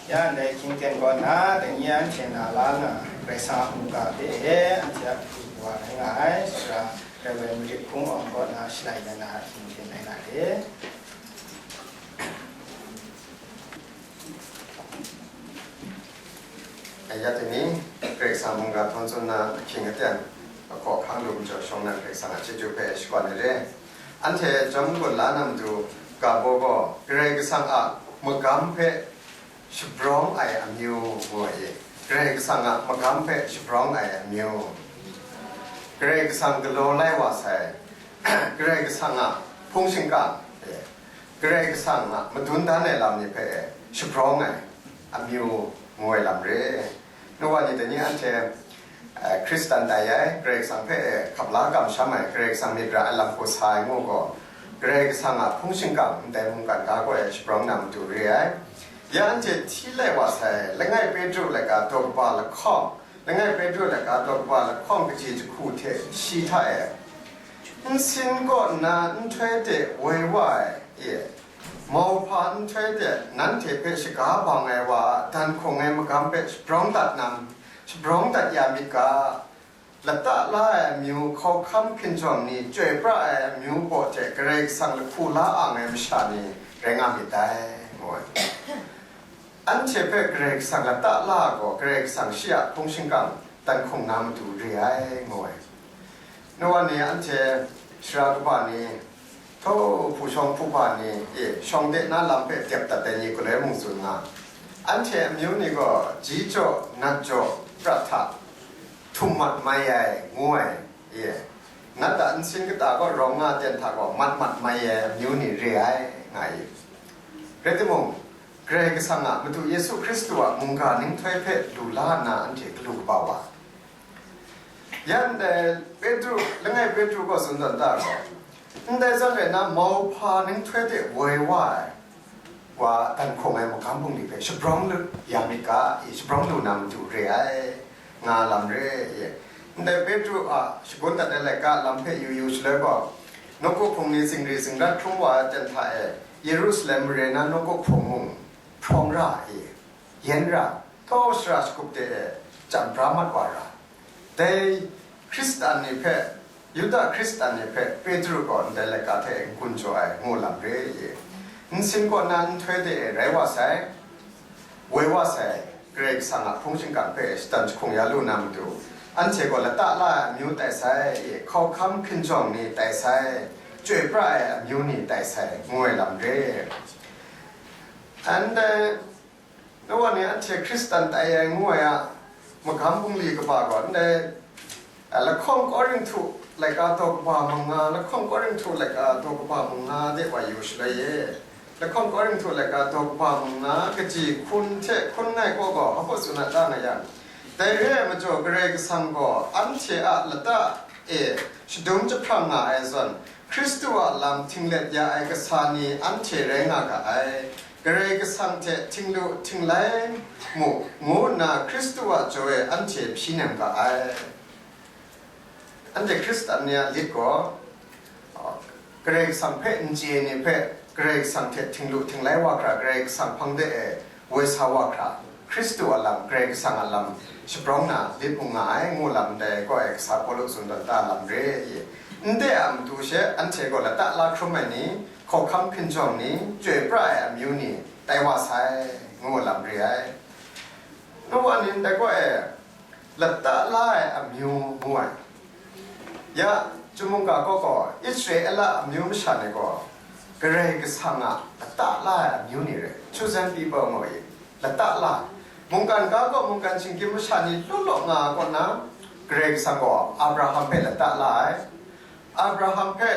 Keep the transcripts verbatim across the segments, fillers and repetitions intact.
Ya ndai hkying ten kaw na, dai ni anhte na la na, Karai Kasang a mungga hpe e, anhte a hku wa rai nga ai, sara rai woi marit hkung awng kaw na, shalai na na hkying ten rai nga re. Aya tini, Karai Kasang mungga htawn tsun na ahkying aten, ahkaw hkang lu majaw shawng na Karai Kasang a chyeju hpe shakawn ai re. Anhte chyawm gun la na matu ga baw gaw, Karai Kasang a magam hpe shabrawng ai amyu ngu ai e. Karai Kasang a magam hpe shabrawng ai amyu. Karai Kasang galaw lai wa sai. Karai Kasang a hpung shingkang e. Karai Kasang a madun dan ai lam ni hpe e, shabrawng ai amyu ngu ai lam re. Nu wa ni dai ni anhte, eh, Hkristan tai ai, Karai Kasang hpe, eh, hkap la kamsham ai, Karai Kasang myit ra ai lam hku sa ai ngu gaw, Karai Kasang a hpung shingkang ndai mungkan ga gaw e shabrawng na matu re ai. Ya anhte hti lai wa sai, langai Petru laika daw kaba lahkawng, langai Petru laika daw kaba lahkawng kaji jahku hte shi hta e, nsin kaw nna nhtoi de woi wa ai, e, mauhpa nhtoi de nanhte hpe shaga bang ai wa a dan hkung ai magam hpe shabrawng dat nam, shabrawng dat ya myit ga, lata la ai amyu, hkauhkam hkinjawng ni, chyoi pra ai amyu baw hte Karai Kasang lahku la ang ai masha ni rai nga myit dai, ngu ai. Anhte hpe Karai Kasang lata la gaw, Karai Kasang shi a hpung shingkang dan hkung na matu re ai, ngu ai. Nu wa ni anhte sara kaba ni, htaw hpu shawng hpu hpa ni e shawng de na lam hpe dep dat ai ni galoi mung tsun nga. Anhte amyu ni gaw ji jaw, nat jaw, prat hta, htum mat mai ai, ngu ai, e, nat a nsin kata kaw rawng nga ten hta gaw mat mat mai ai amyu ni re ai, nga i. Rai timung, Karai Kasang a Madu Yesu Hkristu a mungga nhtoi hpe lu la nna anhte galu kaba wa. Ya ndai Petru, langai Petru gaw tsun dan ta gaw, ndai zawn rai nna, mauhpa nhtoi de woi wa ai wa dan hkung ai magam bungli hpe shabrawng lu ya myit ga, i, shabrawng lu na matu re ai, nga lam re, i. Ndai Petru a shagun dat ai laika lam hpe yu yu shaloi gaw, nawku hpung ni zingri zingrat hkrum wa ai ten hta e, Yerusalem mare na nawku hpung mung hprawng ra ai, yen ra, htaw shara shagup de e, cham bra mat wa ra. Dai Hkristan ni hpe, Yuda Hkristan ni hpe Petru gaw ndai laika hte n-gun jaw ai, ngu lam re i. Nsin kaw na nhtoi de e rai wa sai, woi wa sai, Karai Kasang a hpung shingkang hpe shatan jahkung ya lu na matu, anhte gaw lata la ai amyu tai sai, hkauhkam hkinjawng ni tai sai, chyoi pra ai amyu ni tai sai, ngu ai lam re. Ndai, nu wa ni anhte Hkristan tai ai ngu ai a magam bungli kaba gaw ndai, a, lahkawng Korinhtu laika daw kaba manga, lahkawng Korinhtu laika daw kaba manga de wa yu shaloi e. Lahkawng Korinhtu laika daw kaba manga kaji hkun hte hkun ngai kaw gaw hpa tsun a ta nga yang, dai re ai majaw Karai Kasang gaw anhte a lata e shadum jahprang nga ai zawn, Hkristu a lam htinglet ya ai kasa ni anhte rai nga ga ai, Karai Kasang hte htinglu htinglai mu, ngu nna Hkristu a jaw e anhte hpyi nem ga ai. Anhte Hkristan ni a lit gaw, Karai Kasang hpe n chye ni hpe, Karai Kasang hte htinglu htinglai wa hkra, Karai Kasang hpang de e woi sa wa hkra, Hkristu a lam, Karai Kasang a lam shabrawng na lit mu nga ai, ngu lam ndai gaw e, kasa Pawlu tsun dan ta lam re i. Ndai a matu she anhte gaw lata la hkrum ai ni, hkawhkam hkinjawng ni, chyoi pra ai amyu ni, tai wa sai, ngu lam re ai. Nu wa ni ndai gaw e, lata la ai amyu ngu ai. Ya, chyum mungga kaw gaw, Israela amyu masha ni gaw, Karai Kasang a lata la ai amyu ni rai, chosen people ngu ai, lata la ai. Mungkan ga kaw, mungkan shinggyim masha ni law law nga ai kaw na, Karai Kasang gaw Abraham hpe lata la ai. Abraham hpe,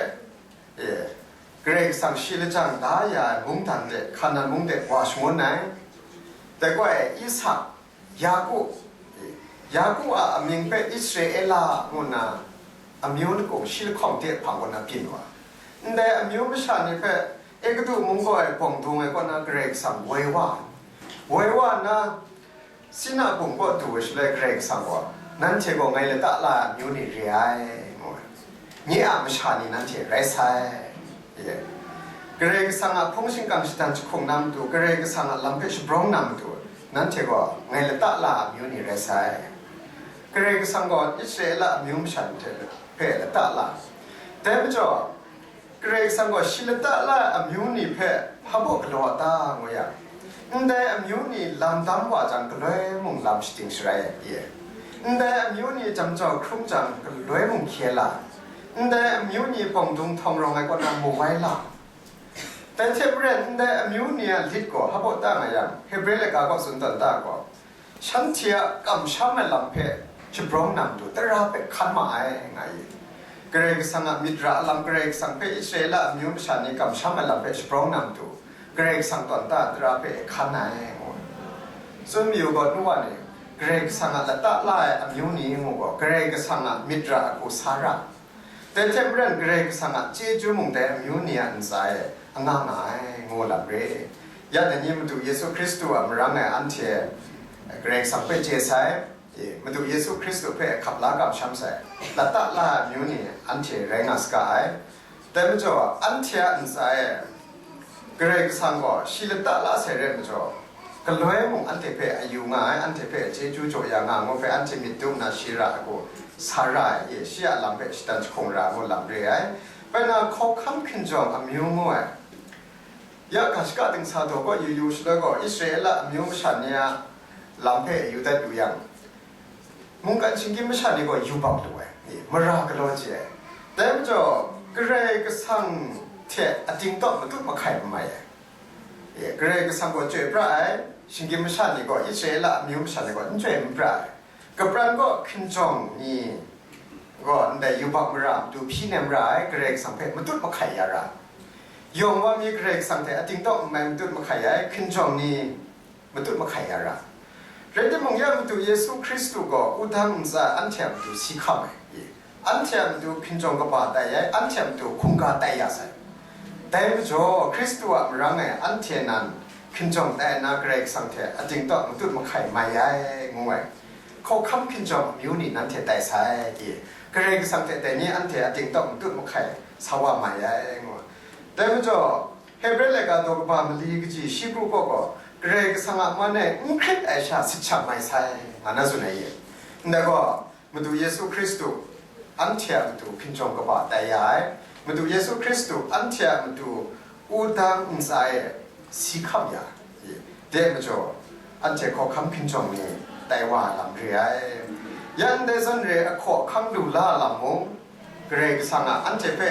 e, Karai Kasang shi lajang da ya ai mungdan de, Hkanan mung de wa shangun ai. Dai gaw e, Isak, Yaku, Yaku a amying hpe Israela ngu nna amyu lakung shi lahkawng de hpang kaw na byin wa. Ndai amyu masha ni hpe Egutu mung kaw e bawng dung ai kaw na Karai Kasang woi wa, woi wa nna, Sina bung kaw du ai shaloi Karai Kasang gaw, nanhte gaw ngai lata la ai amyu ni re ai, ngu ai. Nye a masha ni nanhte rai sai, ye. Karai Kasang a hpung shingkang shatan jahkung na matu, Karai Kasang a lam hpe shabrawng na matu, nanhte gaw ngai lata la a amyu ni rai sai. Karai Kasang gaw Israela amyu masha ni hte hpe lata la. Dai majaw, Karai Kasang gaw shi lata la ai amyu ni hpe hpa baw galaw a ta, ngu yang, ndai amyu ni lam dam wa jang, galoi mung lam shating sharai ai pyi ai. Ndai amyu ni jam jau hkrung jang, galoi mung hkye la ai. Ndai amyu ni bawng dung htawng rawng ai kaw na mu wai la. Dai hte maren, ndai amyu ni a lit gaw hpa baw ta nga yang, Hebre laika kaw tsun tawn ta gaw, shanhte a kamsham ai lam hpe shabrawng na matu tara hpe hkan ma ai, nga i. Karai Kasang a myit ra lam, Karai Kasang hpe Israela amyu masha ni kamsham ai lam hpe shabrawng na matu, Karai Kasang tawn ta tara hpe hkan ai, ngu. Tsun mayu gaw, nu wa ni, Karai Kasang a lata la ai amyu ni ngu gaw, Karai Kasang a myit ra ai hku sa ra. Dai hte maren, Karai Kasang a chyeju mung dai amyu ni a ntsa e anga nga ai, ngu lam re. Ya dai ni Madu Yesu Hkristu a marang e anhte Karai Kasang hpe chye sai, e, Madu Yesu Hkristu hpe hkap la kamsham sai, lata la ai amyu ni anhte rai nga saga ai. Dai majaw, anhte a ntsa e Karai Kasang gaw shi lata la sai rai majaw, galoi mung anhte hpe a yu nga ai, anhte hpe chyeju jaw ya nga ai ngu hpe anhte myit dum nna shi ra ai hku sa ra ai, e, shi a lam hpe shatan jahkung ra ai ngu lam re ai. Bai na, hkawhkam hkinjawng amyu ngu ai, ya ga shaka dingsa daw kaw yu yu shaloi gaw, Israela amyu masha ni a lam hpe yu dat yu yang, mungkan shinggyim masha ni gaw yubak lu ai, e, mara galaw chye ai. Dai majaw, Karai Kasang hte ating tawk matut mahkai n mai ai. E, Karai Kasang gaw chyoi pra ai, shinggyim masha ni gaw, Israela amyu masha ni gaw n chyoi n pra ai. Kapran gaw hkinjawng ni gaw ndai yubak mara matu hpyi nem ra ai, Karai Kasang hpe matut mahkai ya ra ai. Yawng wa mi Karai Kasang hte ating tawk n mai matut mahkai ai, hkinjawng ni matut mahkai ya ra. Rai timung, ya Madu Yesu Hkristu gaw wudang ntsa anhte a matu si hkam ai, anhte a matu hkinjawng kaba tai ai, anhte a matu hkungga tai ya sai. Dai majaw, Hkristu a marang e anhte nan hkinjawng tai nna, Karai Kasang hte ating tawk matut mahkai mai ai, ngu ai. Hkawhkam hkinjawng amyu ni nanhte tai sai, i, Karai Kasang hte dai ni anhte ating tawk matut mahkai sa wa mai ai, ngu ai. Dai majaw, Hebre laika daw kaba mali kaji shi kru kaw gaw, Karai Kasang a man e n hkrit ai sha sit shang mai sai, nga na tsun ai ye. Ndai gaw, Madu Yesu Hkristu anhte a matu hkinjawng kaba tai ya ai, Madu Yesu Hkristu anhte a matu wudang ntsa e si hkam ya ai, dai majaw, anhte hkawhkam hkinjawng ni tai wa ai lam re ai. Ya ndai zawn re ai hkaw hkang lu la ai lam mung, Karai Kasang a anhte hpe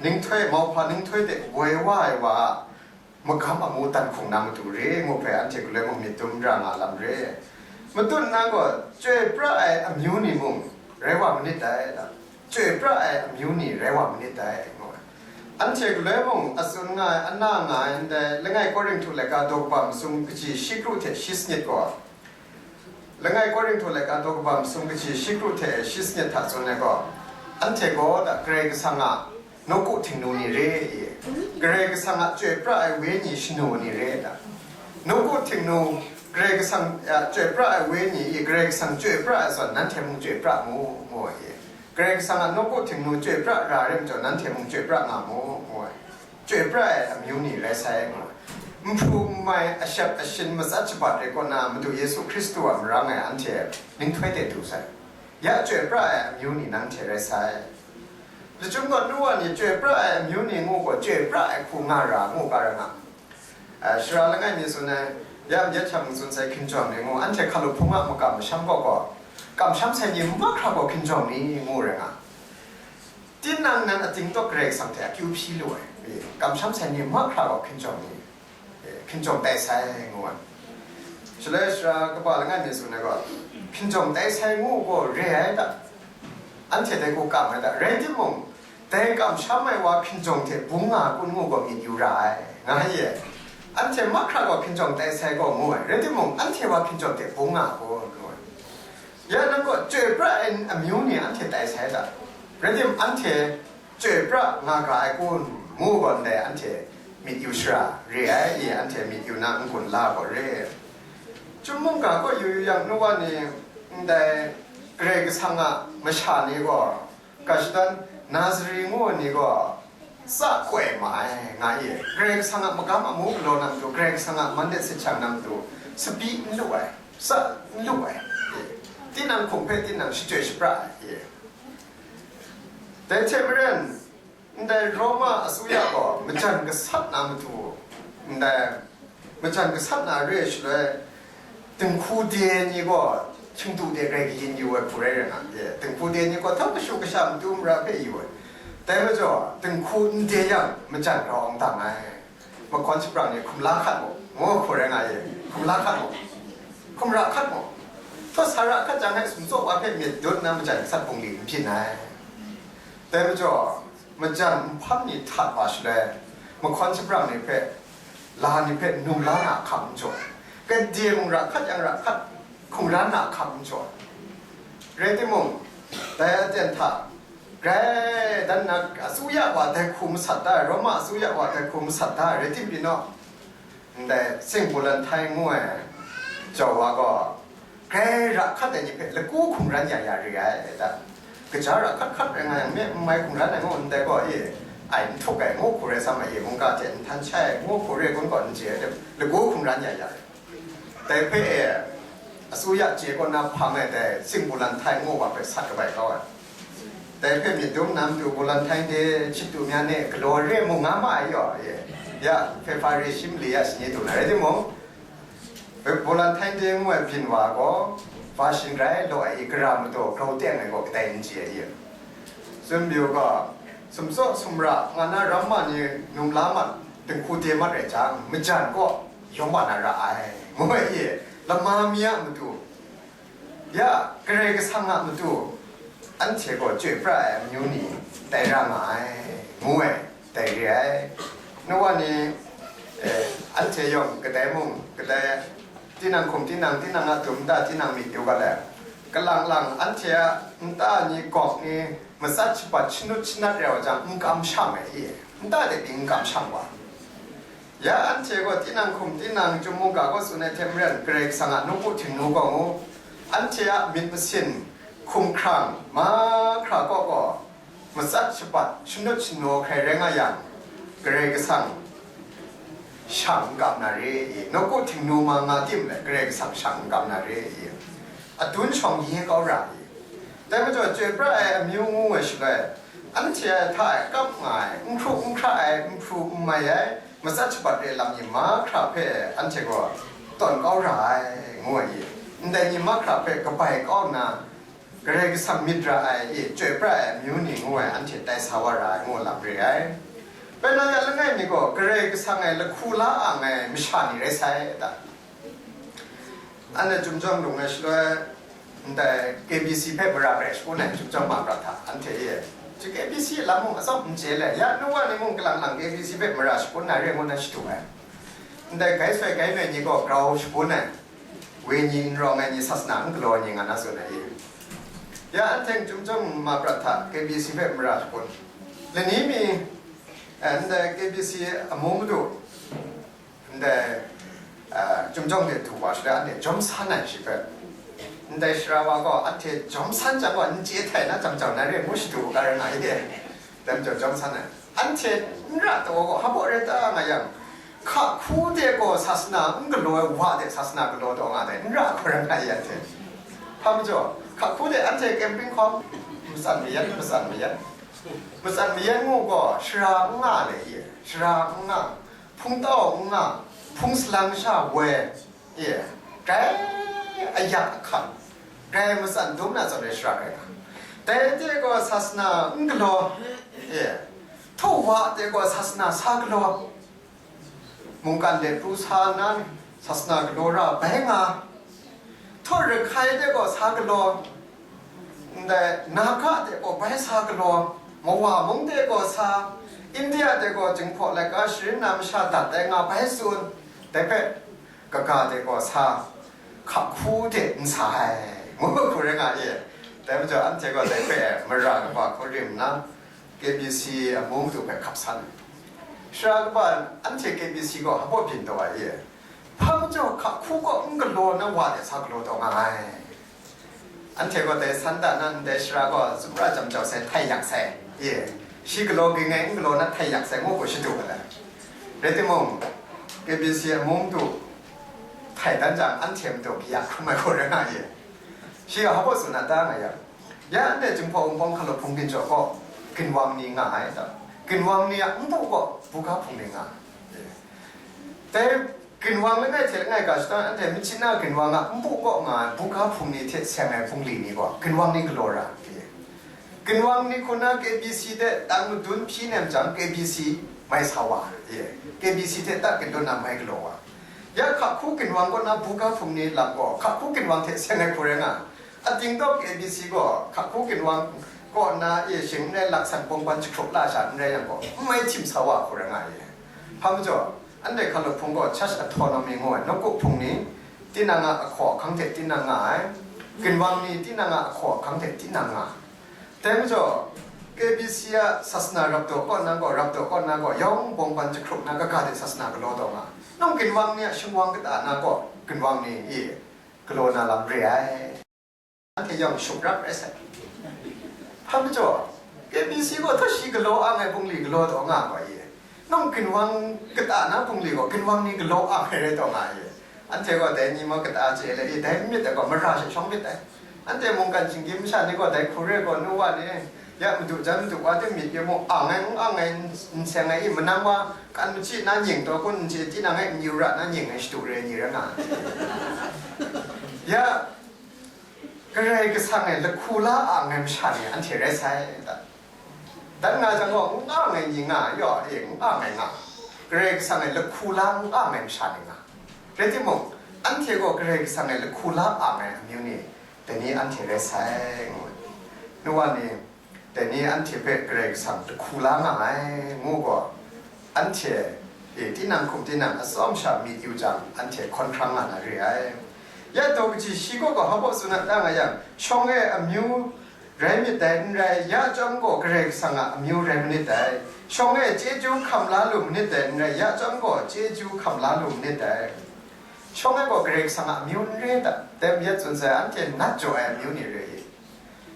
ninghtoi, mauhpa ninghtoi de woi wa ai wa a magam amu dan hkung na matu re ngu hpe anhte galoi mung myit dum ra nga lam re. Matut nna gaw, chyoi pra ai amyu ni mung rai wa manit dai, chyoi pra ai amyu ni rai wa manit dai, ngu ai. Anhte galoi mung a tsun nga ai, a na nga ai ndai, langai Korinhtu laika daw kaba masum kaji shi kru hte shi sanit gaw, langai Korinhtu laika daw kaba masum kaji shi kru hte shi sanit hta tsun ai gaw, anhte gaw da Karai Kasang a nawku htingnu ni re i, Karai Kasang a chyoi pra ai wenyi shanu ni re da. Nawku htingnu, Karai Kasang a chyoi pra ai wenyi i, Karai Kasang chyoi pra ai zawn nanhte mung chyoi pra mu, ngu ai i. Karai Kasang a nawku htingnu chyoi pra ra ai rai majaw, nanhte mung chyoi pra nga mu, ngu ai. Chyoi pra ai amyu ni rai sai, ngu ai. Nhpru nhmai, ashep ashin, matsat shabat re kaw na, Madu Yesu Hkristu a marang e anhte ninghtoi de du sai. Ya chyoi pra ai amyu ni nanhte rai sai. Lachyum gaw nu wa ni chyoi pra ai amyu ni ngu gaw, chyoi pra ai hku nga ra, ngu ga ra nga. A, sara langai mi tsun ai, ya myit hta mung tsun sai hkinjawng ni ngu, anhte hkalup hpung a makam masham gaw gaw, kamsham sai ni mahkra gaw hkinjawng ni ngu rai nga. Tinang nan ating tawk Karai Kasang hte akyu hpyi lu ai, e, kamsham sai ni mahkra gaw hkinjawng ni, e, hkinjawng tai sai ngu ai. Shaloi sara kaba langai mi tsun ai gaw, hkinjawng tai sai ngu gaw re ai ta? Anhte dai hku kam ai ta? Rai timung, dai kamsham ai wa hkinjawng hte bung nga ai kun ngu gaw myit yu ra ai, nga ai e. Anhte mahkra gaw hkinjawng tai sai gaw ngu ai, rai timung, anhte wa hkinjawng hte bung nga ai kun ngu ai. Ya nang gaw chyoi pra ai amyu ni anhte tai sai ta? Rai timung, anhte chyoi pra nga ga ai kun, ngu gaw ndai anhte myit yu shara re ai, i anhte myit yu na n-gun la gaw re. Chyum mungga kaw yu yu yang, nu wa ni, ndai Karai Kasang a masha ni gaw, ga shadawn Nazari ngu ai ni gaw, tsa koi ma ai, nga i, Karai Kasang a magam amu galaw na matu, Karai Kasang a man de sit shang na matu, Sabi n lu ai, sa n lu ai, tinang hkum hpe tinang shachyoi shapra ai. Dai hte maren, ndai Roma asuya gaw majan gasat na matu, ndai majan gasat na re ai shaloi, dinghku de ni gaw htingdu de grai kayin yu ai hku rai rai nga, dinghku de ni gaw htawng kashu kasha matu mara hpe yu ai. Dai majaw, dinghku n de yang, majan grau awng dang ai. Mahkawn shaprang ni hkum la hkat mu, ngu hku rai nga ye, hkum la hkat mu, hkum ra hkat mu. Htaw sa ra hkat jang, hkai sumtsaw wa hpe myit dut na majan sat bungli n byin ai. Dai majaw, majan nhpam ni htat wa shaloi, mahkawn shaprang ni hpe, la ni hpe num la na hkam n jaw, gade mung ra hkat yang ra hkat, hkungran na hkam n jaw. Rai timung, dai aten hta, grai dan na asuya wa dai hku masat da ai, Roma asuya wa dai hku masat da ai, rai tim pyi naw, ndai Saint Valentine ngu ai jau wa gaw, grai ra hkat ai ni hpe lagu hkungran ya ya re ai da. Kaja ra hkat hkat rai nga yang, me n mai hkungran ai ngu ndai gaw, e, ai n htuk ai, ngu hku rai sam ai, e, mungga hte n htan shai ai, ngu hku re gun gaw n chye ai, lagu hkungran ya ya re. Dai hpe e, asuya chye kaw na hpang ai dai Saint Valentine ngu wa hpe sat kabai kau ai. Dai hpe myit dum na matu Valentine de chit du myan e galaw re mung nga ma ai yaw, e, ya, February shi mali ya shani du na rai timung, Valentine de ngu ai byin wa gaw, va shin rai law ai, gara madaw grau teng ai gaw kadai n chye ai, e. Tsun mayu gaw, sumtsaw sumra nga na ramma ni num la mat, dinghku de mat rai jang, majan kaw yawng wa na ra ai, ngu ai, e, lama mi a matu, ya, Karai Kasang a matu, anhte gaw chyoi pra ai amyu ni tai ra nga ai, ngu ai, dai re ai. Nawa ni, eh, anhte yawng kadai mung, kadai tinang hkum tinang, tinang a dum nta, tinang myit yu ga let, kalang lang anhte a nta ni, gawk ni, matsat shabat shanut shanat rai wa jang, n kamsham ai, e, nta de pyi n kamsham wa. Ya anhte gaw tinang hkum tinang chyum mungga kaw tsun ai hte maren, Karai Kasang a nawku htingnu gaw ngu, anhte a myit masin, hkumhkrang, mahkra kaw gaw, matsat shabat shanut shanu hkrai rai nga yang, Karai Kasang shang n kam na re i, nawku htingnu ma nga tim let, Karai Kasang shang n kam na re i, adun shawng ye kau ra i. Dai majaw, chyoi pra ai amyu ngu ai shaloi, anhte a hta e kap nga ai, n hkru n hkra ai, n hpru n mai ai, matsat shabat re lam ni mahkra hpe anhte gaw tawn kau ra ai, ngu ai i. Ndai ni mahkra hpe kabai kau nna, Karai Kasang myit ra ai i, chyoi pra ai amyu ni ngu ai, anhte tai sa wa ra ai, ngu lam re ai. Bai na ya langai mi gaw, Karai Kasang e lahku la ang ai masha ni rai sai ta? Anhte Chyum Jawng lung ai shaloi, ndai K B C hpe mara hpe shagun ai Chyum Jawng ma prat hta, anhte e, K B C lam mung atsawm n chye le, ya nu wa ni mung kalang lang K B C hpe mara shagun na re ngu na shadu ai. Ndai gai soi gai noi ni gaw grau shagun ai, wenyi n rawng ai ni, sasana n galaw ai ni nga na tsun ai e. Ya anhte Chyum Jawng ma prat hta K B C hpe mara shagun. Lani mi, eh, ndai K B C amu madu, ndai, ah, Chyum Jawng de du wa shaloi, anhte jawm san ai shi hpe, ndai sara wa gaw anhte jawm san jang gaw, n chye htai na jang jau na re ngu shadu ga rai nga ye. Dai majaw jawm san ai, anhte n ra taw gaw, hpa baw rai ta nga yang, hka hku de gaw sasana n galaw ai, wa de sasana galaw taw nga dai, n ra hkawm rai nga ye anhte. Hpa majaw, hka hku de anhte camping hkawm, matsan mayan, matsan mayan, matsan mayan ngu gaw, shara n nga le ye, shara n nga, hpungtau n nga, hpung salang sha woi, e, grai ayak ahkan, grai matsan dum na zawn e shara grai nga. Dai de gaw sasana n galaw, e, htaw wa de gaw sasana sa galaw, mungkan de pru sa nna sasana galaw ra bai nga, htaw Rakhai de gaw sa galaw, ndai Naga de gaw bai sa galaw, Mawa mung de gaw sa, India de gaw Jinghpaw laika sharin na masha dat ai nga bai tsun, dai hpe kaga de gaw sa, hka hku de n sa ai, ngu hku rai nga e. Dai majaw anhte gaw dai hpe mara kaba hku rim nna, K B C amu madu hpe hkap san ai. Shara kaba anhte K B C gaw hpa byin taw ai e. Hpa majaw hka hku gaw n galaw na wa de sa galaw taw nga ai. Anhte gaw dai san da na ndai shara gaw sumra jam jau sai, htai yak sai, e, shi galaw ging ai, n galaw na htai yak sai, ngu gaw shadu ga ai. Rai timung, K B C amu madu hkai dan jang, anhte matu kaya hkrum ai hku rai nga ye. Shi gaw hpa baw tsun na ta nga yang, ya anhte Jinghpaw Wunpawng hkalawt hpung ginjaw gaw, ginwang ni nga ai ta. Ginwang ni a npu gaw, buga hpung ni nga ai. Dai ginwang langai hte langai ga shadawn anhte Myitkyina ginwang a npu kaw nga ai buga hpung ni hte seng ai hpung li ni gaw, ginwang ni galaw ra ai. Ginwang ni hku na K B C hte tang madun hpyi nem jang, K B C mai sa wa ai. K B C hte ta gindaw na mai galaw wa. Ya hkahku ginwang kaw na buga hpung ni lam gaw, hkahku ginwang hte seng ai hku rai nga ai. Ating gaw K B C gaw, hkahku ginwang kaw na e shing n rai, laksan bawngban jahkrup la sha n rai yang gaw, n mai htim sa wa hku rai nga ai. Hpa majaw, anhte hkalawt hpung gaw church autonomy ngu ai, nawku hpung ni tinang a ahkaw ahkang hte tinang nga ai, ginwang ni tinang a ahkaw ahkang hte tinang nga ai. Dai majaw, K B C a sasana rap daw kaw na gaw, rap daw kaw na gaw, yawng bawngban jahkrup na kaga de sasana galaw taw nga ai. Nang ginwang ni a shingwang kata na gaw, ginwang ni e galaw na lam re ai. Anhte yawng shung rap rai sai. Hpa majaw, K B C gaw hta shi galaw ang ai bungli galaw taw nga ai gaw ye. Nang ginwang kata na bungli gaw, ginwang ni galaw ang ai rai taw nga ye. Anhte gaw dai ni ma kata chye le, e, dai myit ai gaw, mara she shawng myit ai. Anhte mungkan shinggyim masha ni gaw, dai hku re gaw, nu wa ni, ya madu jan madu wa de myit ye mu, ang ai, n ang ai, n seng ai, i, manang wa, kan machyi na nying taw kun, n chye, tinang e, n yu ra na nying ai shadu re ni rai nga ai. Ya, Karai Kasang e lahku la ang ai masha ni anhte rai sai, dan nga jang gaw, n ang ai ni nga, yaw, e, n ang ai nga. Karai Kasang e lahku la n ang ai masha ni nga. Rai timung, anhte gaw Karai Kasang e lahku la ang ai amyu ni, dai ni anhte rai sai, ngu ai. Nu wa ni, dai ni anhte hpe Karai Kasang lahku la nga ai, ngu gaw, anhte e tinang hkum tinang atsawm sha myit yu jang, anhte hkawn hkrang nga na re ai. Ya daw kaji shi gaw gaw hpa baw tsun na ta nga yang, shawng e amyu rai myit dai n rai, ya chyawm gaw Karai Kasang a amyu rai manit dai. Shawng e chyeju hkam la lu manit dai n rai, ya chyawm gaw chyeju hkam la lu manit dai. Shawng e gaw Karai Kasang a amyu n re ta? Dai mayat tsun sai, anhte nat jaw ai amyu ni re i?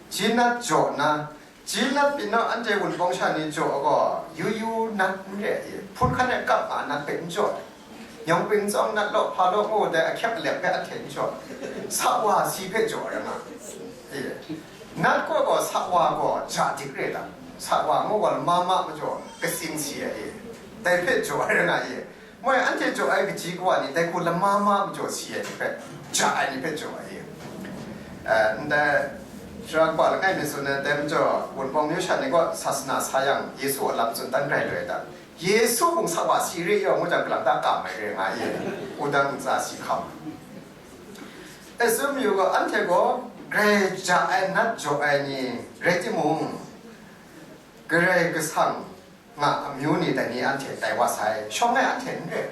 Ji nat jaw nna, ji nat pyi naw anhte Wunpawng sha ni jaw ai gaw, yu yu nat n re i? Hpun hkan e kap nga nat hpe n jaw ai. Nyawng ping tsawng nat law, hpa law ngu dai ahkyep alep hpe anhte n jaw ai. Sa wa si hpe jaw ai rai nga. E, nat gaw gaw sa wa gaw ja dik re ta? Sa wa ngu gaw lama ma majaw katsing si ai e. Dai hpe jaw ai rai nga e. Moi anhte jaw ai kaji kawa ni dai hku lama ma majaw si ai ni hpe, ja ai ni hpe jaw ai e. Eh, ndai sara kaba langai mi tsun ai, dai majaw Wunpawng myu sha ni gaw sasana sa yang, Yesu a lam tsun dan grai lu ai ta? Yesu mung sa wa si re yaw ngu jang, kalang ta kam ai re nga e, wudang ntsa si hkam. E, tsun mayu gaw, anhte gaw grai ja ai nat jaw ai ni rai timung, Karai Kasang a amyu ni dai ni anhte tai wa sai, shawng e anhte n re.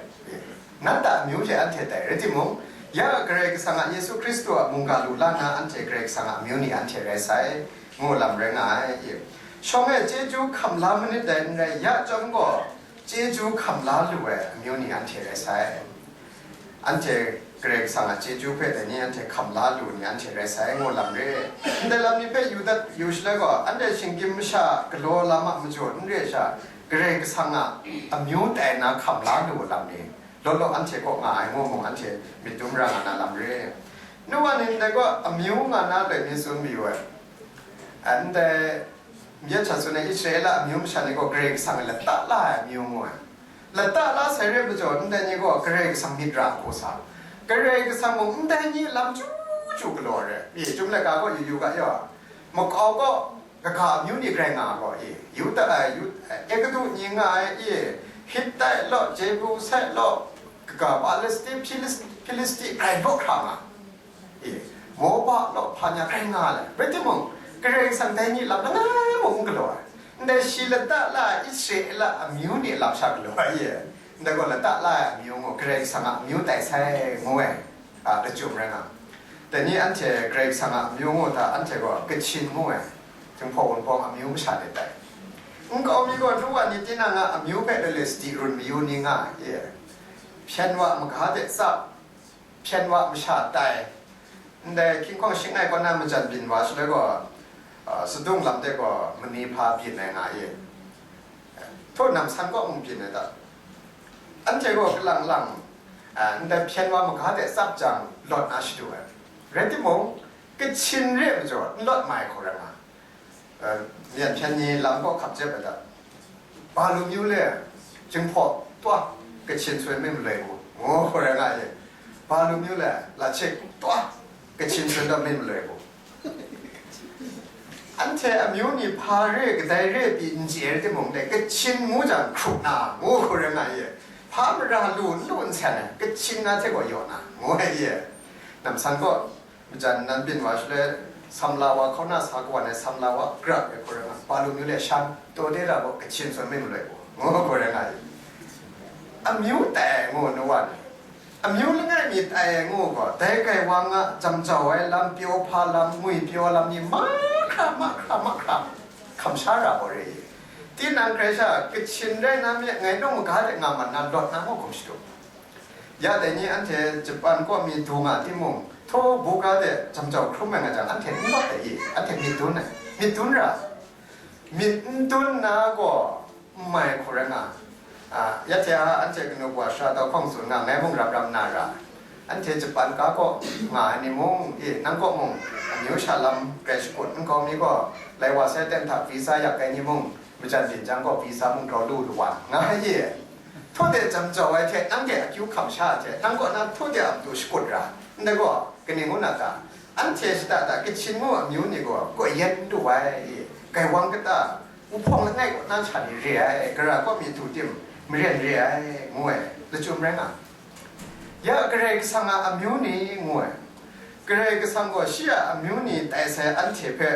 Nat a amyu hte anhte tai rai timung, ya Karai Kasang a Yesu Hkristu a mungga lu la na anhte Karai Kasang a amyu ni anhte rai sai, ngu lam rai nga ai. Shawng e chyeju hkam la manit dai n rai, ya chyawm gaw chyeju hkam la lu ai amyu ni anhte rai sai. Anhte Karai Kasang a chyeju hpe dai ni anhte hkam la lu ni anhte rai sai, ngu lam re. Ndai lam ni hpe yu dat yu shaloi gaw, anhte shinggyim masha galaw lam a majaw n re sha, Karai Kasang a amyu tai na hkam la lu lam ni, law law anhte kaw nga ai, ngu mung anhte myit dum ra nga na lam re. Nu wa ni ndai gaw amyu nga na dai ni tsun mayu ai. Ndai Myit sha tsun ai Israela amyu masha ni gaw Karai Kasang e lata la ai amyu ngu ai. Lata la sai re majaw, ndai ni gaw Karai Kasang myit ra hku sa, Karai Kasang mung ndai ni lam chyu chyu galaw ai. E, Chyum laika gaw yu yu ga yaw, makau gaw kaga amyu ni grai nga gaw, e, Yuda, e, Yu-, Egutu ni nga ai, e, Hitai law, Jebusi law, kaga Palesti, Pilis-, Filisti grai law hkra nga. E, Moba law hpa ni a grai nga ai, rai timung, Karai Kasang dai ni lam langai mung n galaw ai. Ndai shi lata la ai Israela amyu ni lam sha galaw ai e. Ndai gaw lata la ai amyu ngu, Karai Kasang a amyu tai sai ngu ai, a, lachyum rai nga. Dai ni anhte Karai Kasang a amyu ngu hta, anhte gaw Kachin ngu ai, Jinghpaw Wunpawng amyu masha ni tai. Nkau mi gaw nu wa ni tinang a amyu hpe lale sadi run mayu ni nga ai e. Hpyen wa maga de tsap, hpyen wa masha tai, ndai hkying hkawng shing ai kaw na majan byin wa shaloi gaw, a, sadung lam de gaw mani hpa byin ai nga i, htaw nam san kaw mung byin ai ta? Anhte gaw kalang lang, A, ndai hpyen wa maga de tsap jang lawt na shadu ai. Rai timung, Kachin re majaw n lawt mai hku rai nga. A, myen hpyen ni lam kaw hkap jep ai da. Ba lu myu le, Jinghpaw, taw, Kachin sun mi maloi mu, ngu hku rai nga ye. Ba lu myu le, Lachik, taw, Kachin sun taw mi maloi mu. Anhte amyu ni hpa re kadai re pyi n chye ai timung dai, Kachin ngu jang hkrup na, ngu hku rai nga ye. Hpa mara lu n lu n sen ai, Kachin na hte gaw yaw na, ngu ai ye. Namsan gaw, majan nan byin wa shaloi, samla wa hkauna sa kawan ai samla wa, grap ai hku rai nga, ba lu myu le shan, taw de ra gaw, Kachin sun mi maloi gaw, ngu hku rai nga ye. Amyu tai ngu nu wa ni. Amyu langai mi tai ai ngu gaw, dai gaiwang a jam jau ai lam, pyaw hpa lam, ngwi pyaw lam ni mahkra, mahkra, mahkra, hkam sha ra gaw re. Tinang hkrai sha, Kachin rai na me, ngai nung maga de nga mat na, lawt na ngu hkum shadu. Ya dai ni anhte Japan kaw mi du nga timung, htaw buga de jam jau hkrum ai nga jang, anhte n lawt ai i, anhte myit dun ai, myit dun ra. Myit n dun na gaw, n mai hku rai nga. A, ya hte a, anhte kanu wa sha tau hkawng tsun nga, ngai mung ram ram na ra. Anhte Japan ga kaw nga ai ni mung, e, nang kaw mung, amyu sha lam grai shakut nkau mi gaw, lai wa sai ten hta visa yak ai ni mung, majan byin jang gaw visa mung grau lu lu wa, nga ai e. Htaw de jam jau ai hte, nang de akyu hkam sha ai hte, nang kaw na htaw de a matu shakut ra, ndai gaw, kaning ngu na ta? Anhte shada da Kachin ngu amyu ni gaw, gaw yen n du ai, e, gaiwang kata, Wuhpawng langai kaw na sha ni re ai, gara kaw mi du tim, maren re ai, ngu ai, lachyum rai nga. Ya Karai Kasang a amyu ni, ngu ai. Karai Kasang gaw shi a amyu ni tai sai anhte hpe,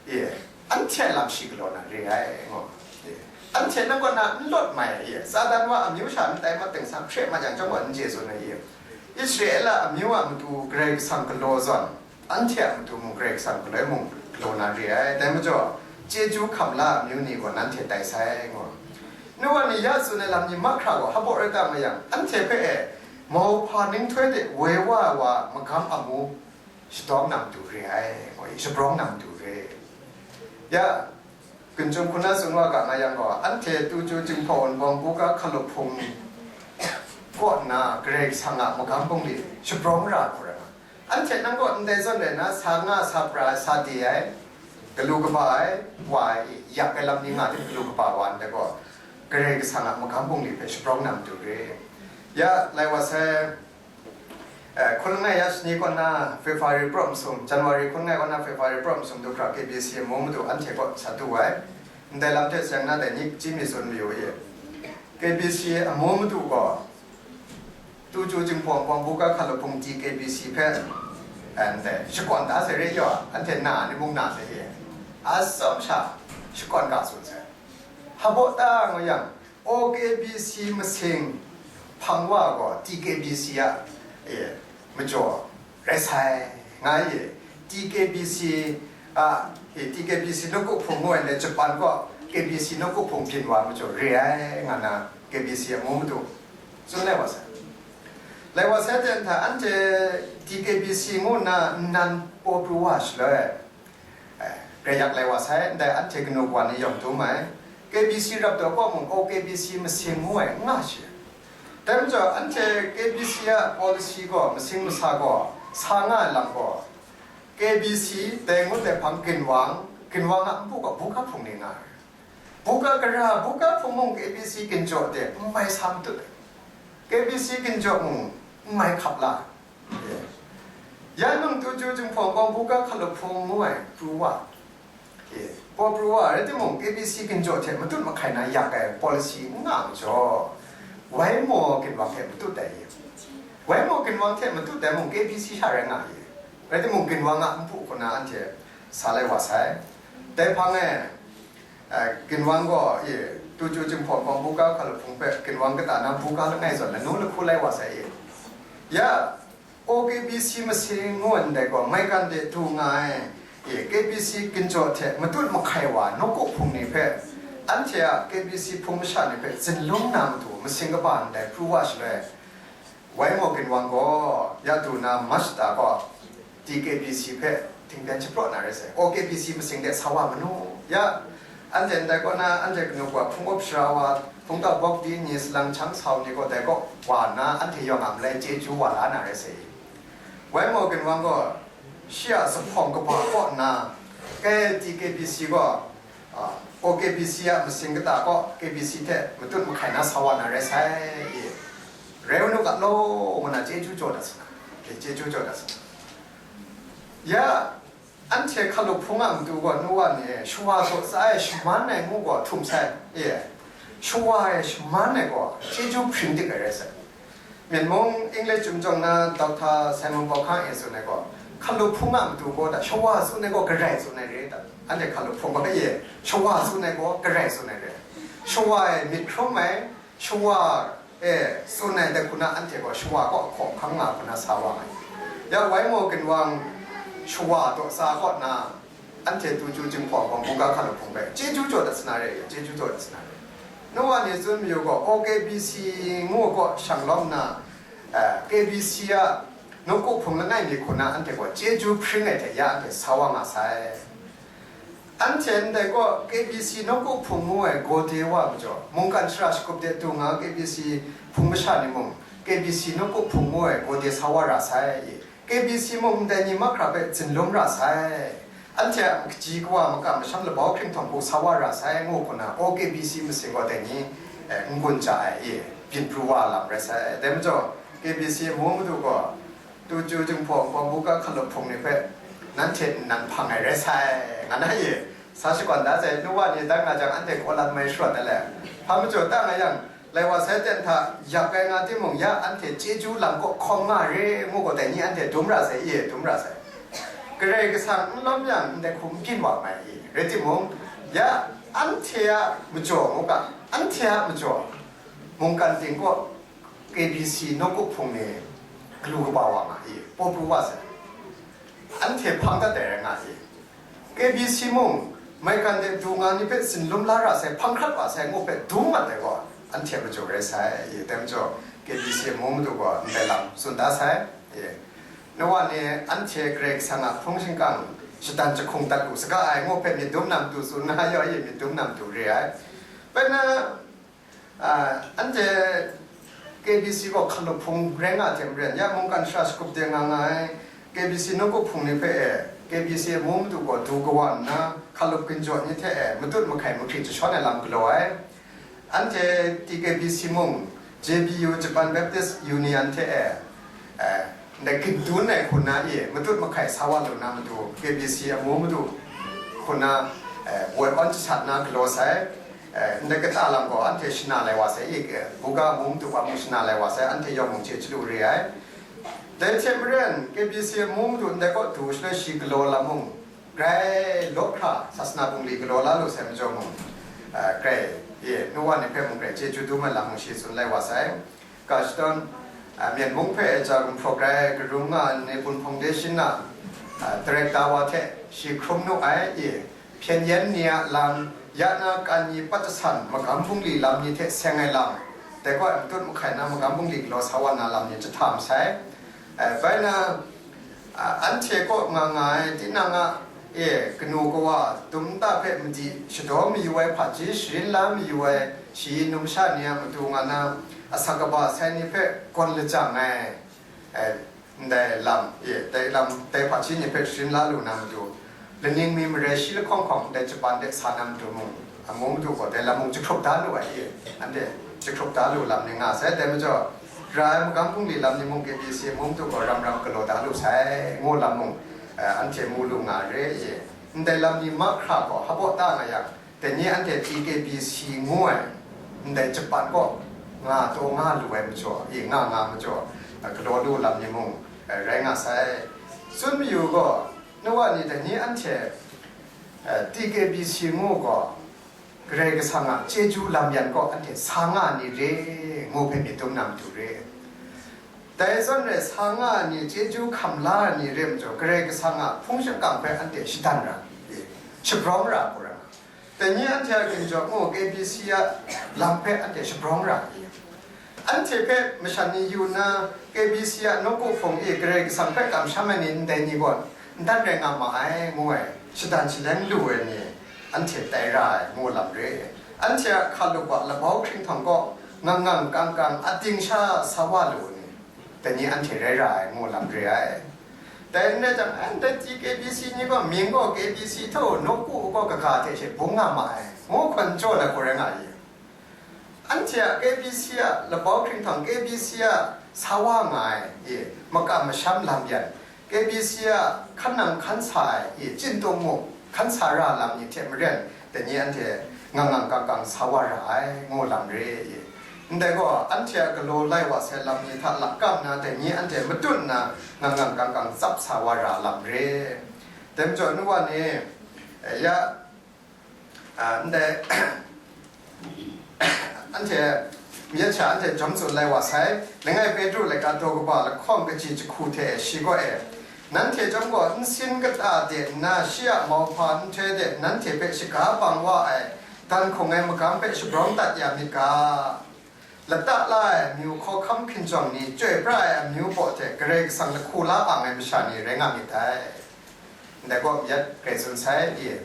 e, anhte a lam shi galaw na re ai, ngu. E, anhte nang kaw na n lawt mai, e, Satan wa amyu sha n tai mat ting sa, hkre mat yang chyawm gaw n chye tsun ai, e. Israela amyu a matu Karai Kasang galaw zawn, anhte a matu mung Karai Kasang galoi mung galaw na re ai. Dai majaw, chyeju hkam la ai amyu ni gaw nanhte tai sai, ngu. Nu wa ni ya tsun ai lam ni mahkra gaw, hpaw rai ta mayang, anhte hpe e, mauhpa ninghtoi de woi wa ai wa magam amu shadawng na matu re ai, ngu, shabrawng na matu re. Ya, Gun Chyum hku na tsun wa ga nga yang gaw, anhte tu ju Jinghpaw Wunpawng buga hkalup hpung kaw nna Karai Kasang a magam bungli shabrawng ra hku rai nga. Anhte nang kaw ndai zawn rai nna, sa nga, sa pra, sa de ai, galu kaba ai, wa ai, yak ai lam ni nga tim galu kaba wa ndai gaw, Karai Kasang a magam bungli hpe shabrawng na matu re. Ya, lai wa sai, Eh, hkun langai ya shani kaw na February praw masum, January hkun langai kaw na February praw masum du hkra K B C amu madu anhte kaw sa du ai. Ndai lam hte seng na dai ni chyi mi tsun mayu i. K B C amu madu gaw, tu ju Jinghpaw Wunpawng buga hkalup hpung T K B C hpe, eh, ndai shakawn da sai re yaw, anhte na ni mung na sai e. Atsawm sha shakawn ga tsun sai. Hpaw ta ngu yang, O K B C masing hpang wa gaw T K B C a, e, majaw rai sai, nga ye. T K B C a, e, T K B C nawku hpung ngu ai le Japan gaw K B C nawku hpung byin wa majaw re ai, nga na K B C amu madu tsun lai wa sai. Lai wa sai ten hta anhte T K B C ngu nna nnan paw pru wa shaloi, eh, grai yak lai wa sai, ndai anhte kanu kawa ni yawng dum ai, K B C rap taw kaw mung, O K B C masing ngu ai n nga shi. Dai majaw, anhte K B C a policy gaw, masing masa gaw, sa nga ai lam gaw, K B C, dai ngut dai hpang ginwang, ginwang a npu gaw buga hpung ni nga ai. Buga gara, buga hpung mung K B C ginjaw de n mai sa matut ai. K B C ginjaw mung n mai hkap la. Ya nung tu ju Jinghpaw Wunpawng buga hkalup hpung ngu ai pru wa. Paw pru wa rai timung, K B C ginjaw hte matut mahkai na yak ai policy n nga majaw, wai maw ginwang hte matut ai ye. Wai maw ginwang hte matut ai mung K B C sha rai nga ye. Rai timung, ginwang a npu hku na anhte sa lai wa sai. Dai hpang e, eh, ginwang gaw, e, tu ju Jinghpaw Wunpawng buga hkalup hpung hpe ginwang kata na buga langai zawn lanu lahku lai wa sai e. Ya, O K B C masing ngu ndai gaw, maigan de du nga ai, e, K B C ginjaw hte matut mahkai wa nawku hpung ni hpe, anhte a K B C hpung masha ni hpe zinlung na matu masing kaba ndai pru wa shaloi, wai maw ginwang gaw, ya du na March da gaw, T K B C hpe tingteng shapraw na rai sai, O K B C masing de sa wa manu, ya, Anhte ndai kaw na, anhte kanu kaw hpung up sara wa, hpung tau bawk di ni, salang chyang sau ni gaw dai kaw wa nna, anhte yawng a malai chyeju wa la na rai sai. Wai maw, ginwang gaw shi a zuphpawng kaba kaw nna, ke T K B C gaw, a, O K B C a masing kata kaw K B C hte matut mahkai na sa wa na rai sai. Rai u nu ga law, ngu na chyeju jaw dat sa na, chyeju jaw dat sa na. Ya, anhte hkalup hpung a matu gaw, nu wa ni, shawa daw tsa e shaman ai ngu gaw htum sai, e, shawa e shaman ai gaw chyeju hpring dik ai rai sai. Myen mung English chyum jawng na Doctor Simon Bauckhang e tsun ai gaw, hkalup hpung a matu gaw da, shawa tsun ai gaw garai tsun ai re da. Anhte hkalup hpung gaw, e, shawa tsun ai gaw garai tsun ai re. Shawa e myit hkrum ai, shawa e tsun ai dai hku na, anhte gaw shawa kaw hkawhkam nga hku na sa wa ai. Ya wai maw, ginwang shawa daw tsa kaw na, anhte tu ju jinghpaw gaw, buga hkalup hpung hpe chyeju jaw dat sa na re, chyeju jaw dat sa na re. Nu wa ni tsun mayu gaw, O K B C ngu gaw shang lawm na, eh, K B C a nawku hpung langai mi hku na, anhte gaw chyeju hpring ai hte ya anhte sa wa nga sai. Anhte ndai kaw K B C nawku hpung ngu ai gawde wa majaw, mungkan shara shagup de du nga K B C hpung masha ni mung, K B C nawku hpung ngu ai gawde sa wa ra sai. K B C mung ndai ni mahkra hpe zin lum ra sai. Anhte a kaji kawa makam masham labau hkringhtawng hku sa wa ra sai, ngu hku na, O K B C masing gaw dai ni, eh, n-gun ja ai, e, byin pru wa lam rai sai. Dai majaw, K B C amu madu gaw, tu ju jinghpaw gaw, buga hkalup hpung ni hpe nanhte nnan hpang ai rai sai, nga na, e, sa shakawn da sai. Nu wa ni dan nga jang, anhte kaw lam mai sharawt ai le, hpa majaw ta nga yang, lai wa sai ten hta yak ai nga timung, ya anhte chyeju lam kaw hkawm nga re, ngu gaw dai ni anhte dum ra sai, e, dum ra sai. Karai Kasang n lawm yang, ndai hku n byin wa mai, e, rai timung, ya anhte a majaw ngu ga, anhte a majaw mungkan ting kaw K B C nawku hpung ni galu kaba wa nga, e, paw pru wa sai. Anhte hpang dat ai rai nga, e, K B C mung, maigan de du nga ni hpe zin lum la ra sai, hpang hkrat wa sai, ngu hpe dum mat ai gaw, anhte majaw rai sai, e, dai majaw, K B C amu madu gaw ndai lam tsun da sai, e. Nu wa ni anhte Karai Kasang a hpung shingkang shadan jahkung dat lu saga ai, ngu hpe myit dum na matu tsun na yaw, e, myit dum na matu re ai. Bai na, Ah, anhte K B C gaw hkalup hpung rai nga hte maren, ya mungkan shara shagup de nga nga ai, K B C nawku hpung ni hpe e, K B C amu madu gaw du kawa nna, hkalup ginjaw ni hte e, matut mahkai mahkrit jashawn ai lam galaw ai. Anhte T K B C mung, J B U, Japan Baptist Union hte e, eh, ndai gindun ai hku na e, matut mahkai sa wa lu na matu, K B C amu madu hku na, eh, woi awn jasat na galaw sai. Eh, ndai kata lam gaw anhte shana lai wa sai, e, buga amu madu wa mung shana lai wa sai, anhte yawng mung chye chyalu re ai. Dai hte maren, K B C amu madu ndai kaw du shaloi shi galaw lam mung, grai lawp hkra, sasana bungli galaw la lu sai majaw mung, eh, grai, e, nu wa ni hpe mung grai chyeju dum ai lam mung shi tsun lai wa sai. Ga shadawn, a, Myen mung hpe ja gumhpraw grai karum nga ai Nepun Foundation a, a, director wa hte shi hkrum nu ai, e, hpyen yen ni a lam, ya na kan ni pat jasan magam bungli lam ni hte seng ai lam, dai gaw matut mahkai na magam bungli galaw sa wa na lam ni jahta masai. E, bai na, A, anhte kaw nga nga ai, tinang a, e, kanu kawa, dum nta hpe madi shadaw mayu ai, hpaji sharin la mayu ai, shayi numsha ni a matu nga na, asak kaba sai ni hpe gawn lajang ai, e, ndai lam, e, dai lam, dai hpaji ni hpe sharin la lu na matu, laning mi marai shi lahkawng hkawng ndai Japan de sa na matu mung, amu madu gaw dai lam mung jahkrup da lu ai, e, anhte jahkrup da lu lam ni nga sai, dai majaw, ra ai magam bungli lam ni mung, K B C amu madu gaw ram ram galaw da lu sai, ngu lam mung, eh, anhte mu lu nga re, e. Ndai lam ni mahkra gaw hpaw ta nga yang, dai ni anhte T K B C ngu ai, ndai Japan kaw nga taw nga lu ai majaw, e, nga nga majaw, eh, galaw lu lam ni mung, eh, rai nga sai. Tsun mayu gaw, nu wa ni dai ni anhte, eh, T K B C ngu gaw, Karai Kasang a chyeju lam yan kaw anhte sa nga ni re, ngu hpe myit dum na matu re. Dai zawn rai sa nga ni, chyeju hkam la ni re majaw, Karai Kasang a hpung shingkang hpe anhte shadan ra, e, shabrawng ra hku ra. Dai ni anhte a ginjaw mu, K B C a lam hpe anhte shabrawng ra, e. Anhte hpe masha ni yu nna, K B C a nawku hpung e Karai Kasang hpe kamsham ai ni ndai ni gaw, ntan rai nga ma ai, ngu ai, shadan shaleng lu ai ni, anhte tai ra ai, ngu lam re. Anhte a hkalup a labau hkringhkang kaw ngang ngang kang kang ating sha sa wa lu ni, dai ni anhte rai ra ai, ngu lam re ai. Dai n rai jang, ndai T K B C ni gaw, mying gaw K B C htaw nawku gaw kaga hte she bung nga ma ai, ngu hkawn jaw na hku rai nga i? Anhte a K B C a labau hkringhkang, K B C a sa wa nga ai, e, makam masham lam yan, K B C a hkan nang hkan sa ai, e, chintong muk hkan sa ra lam ni hte maren, dai ni anhte ngang ngang kang kang sa wa ra ai, ngu lam re, e. Ndai gaw, anhte a galaw lai wa sai lam ni hta lakam na, dai ni anhte matut nna ngang ngang kang kang tsap sa wa ra lam re. Dai majaw, nu wa ni, e, ya, a, ndai, anhte, myit sha anhte jawm tsun lai wa sai, langai Petru laika daw kaba lahkawng kaji jahku hte shi gaw e, nanhte chyawm gaw nsin kata de nna shi a mauhpa nhtoi de nanhte hpe shaga bang wa ai, dan hkung ai magam hpe shabrawng dat ya myit ga. Lata la ai amyu hkawhkam hkinjawng ni chyoi pra ai amyu baw hte Karai Kasang lahku la ang ai masha ni rai nga myit dai. Ndai gaw myit rai tsun sai, i?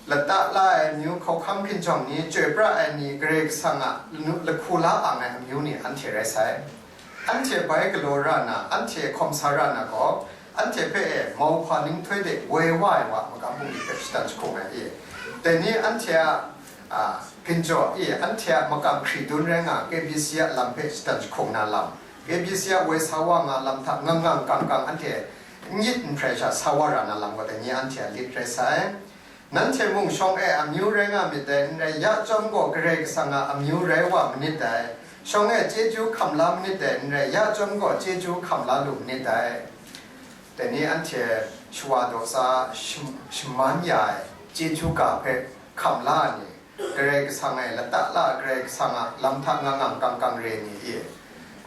Lata la ai amyu hkawhkam hkinjawng ni chyoi pra ai ni Karai Kasang a lanu-, lahku la ang ai amyu ni anhte rai sai. Anhte bai galaw ra na, anhte hkawm sa ra na gaw, anhte hpe e mauhpa nhtoi de woi wa ai wa magam bungli hpe shatan jahkung ai, i? Dai ni anhte a, a, ginjaw, i, anhte a makam hkri dun rai nga, K B C a lam hpe shatan jahkung na lam, K B C a woi sa wa nga lam hta ngang ngang kang kang anhte n yit n hprai sha sa wa ra na lam gaw, dai ni anhte a lit rai sai. Nanhte mung shawng e amyu rai nga myit dai, n rai ya chyawm gaw, Karai Kasang a amyu rai wa manit dai. Shawng e chyeju hkam la manit dai, n rai ya chyawm gaw, chyeju hkam la lu manit dai. Dai ni anhte shawa daw sa shim-, shaman ya ai chyeju ga hpe hkam la ni, Karai Kasang e lata la Karai Kasang a lam hta ngang ngang kang kang re ni, i,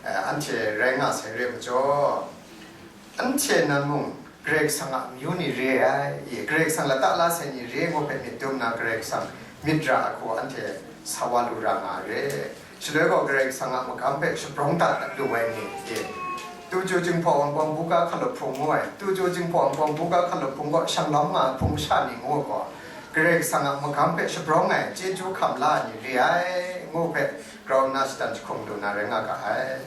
eh, anhte rai nga sai re majaw, anhte nan mung Karai Kasang a amyu ni re ai, i, Karai Kasang lata la sai ni re ngu hpe myit dum na, Karai Kasang myit ra ai hku anhte sa wa lu ra nga re. Shaloi gaw Karai Kasang a magam hpe shabrawng dat lu ai ni, i, Tuju Jinghpaw Wunpawng Buga Hkalup Hpung ngu ai, Tuju Jinghpaw Wunpawng Buga Hkalup Hpung gaw shang lawm nga ai hpung masha ni ngu ai gaw, Karai Kasang a magam hpe shabrawng ai chyeju hkam la ai ni re ai, ngu hpe grau nna shatan jahkung lu na rai nga ga ai.